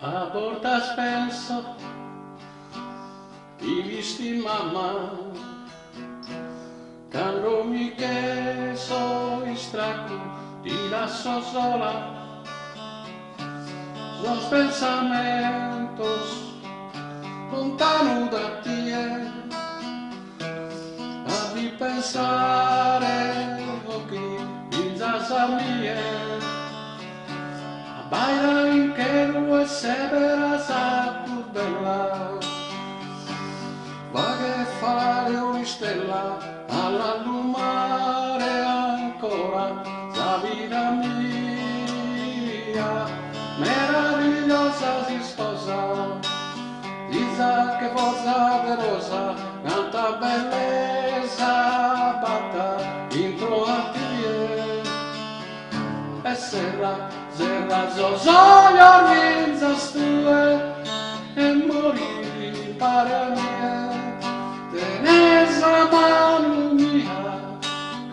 A bortas penso chi fisti mama cando mi che so istraccu ti lasso sola sos pensamentos lontanu da tie a bi pensare occhit finzas a mie. Abbaida in chelu e sebera sa prus bella, faghe falare un'istella a l'allumare ancora sa vida mia. Meravigliosa s'isposa, liza che foza de rosa, canta bellesa b'at intro a tie. E serra, serra sos ojos finzas tue e mori impare a mie. Tene sa manu mia,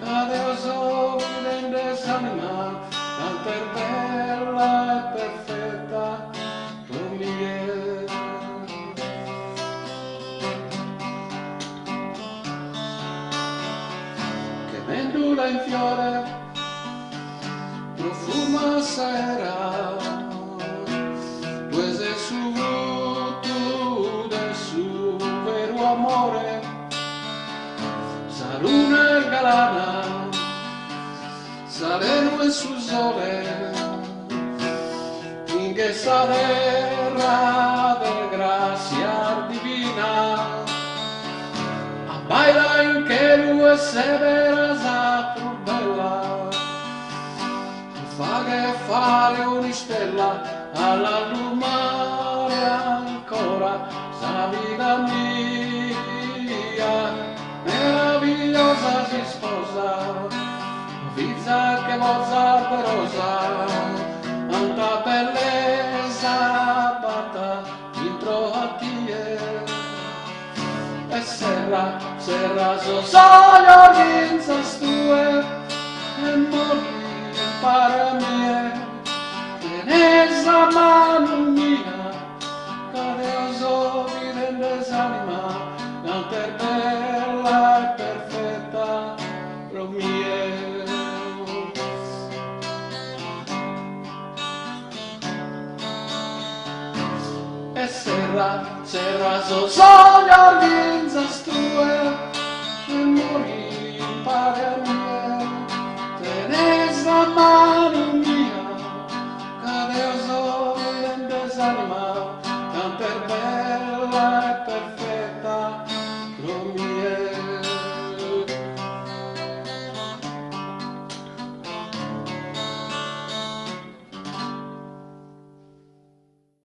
ca deo so bidende s'anima, cant'est bella e perfetta pro mie. Che mendula in fiore. Profuma s'aera, tue ses su frutu de su veru amore, sa luna est galana, s'alenu 'e su sole, tinghet sa terra de grassia divina, abbaida in chelu e sebera sa prus bella, faghe falare un'istella a l'allumare ancora sa vida mia, meravigliosa s'isposa, fiza che foza de rosa, canta bellesa b'at intro a tie. E serra, serra sos ojos finzas tue e mori impare a mie, tene sa manu mia ca deo so bidende s'anima cant'est bella e perfetta pro mie. E serra, serra sos ojos finzas tue e mori impare a mie, tene sa manu mia ca deo so bidende s'anima cant'est bella.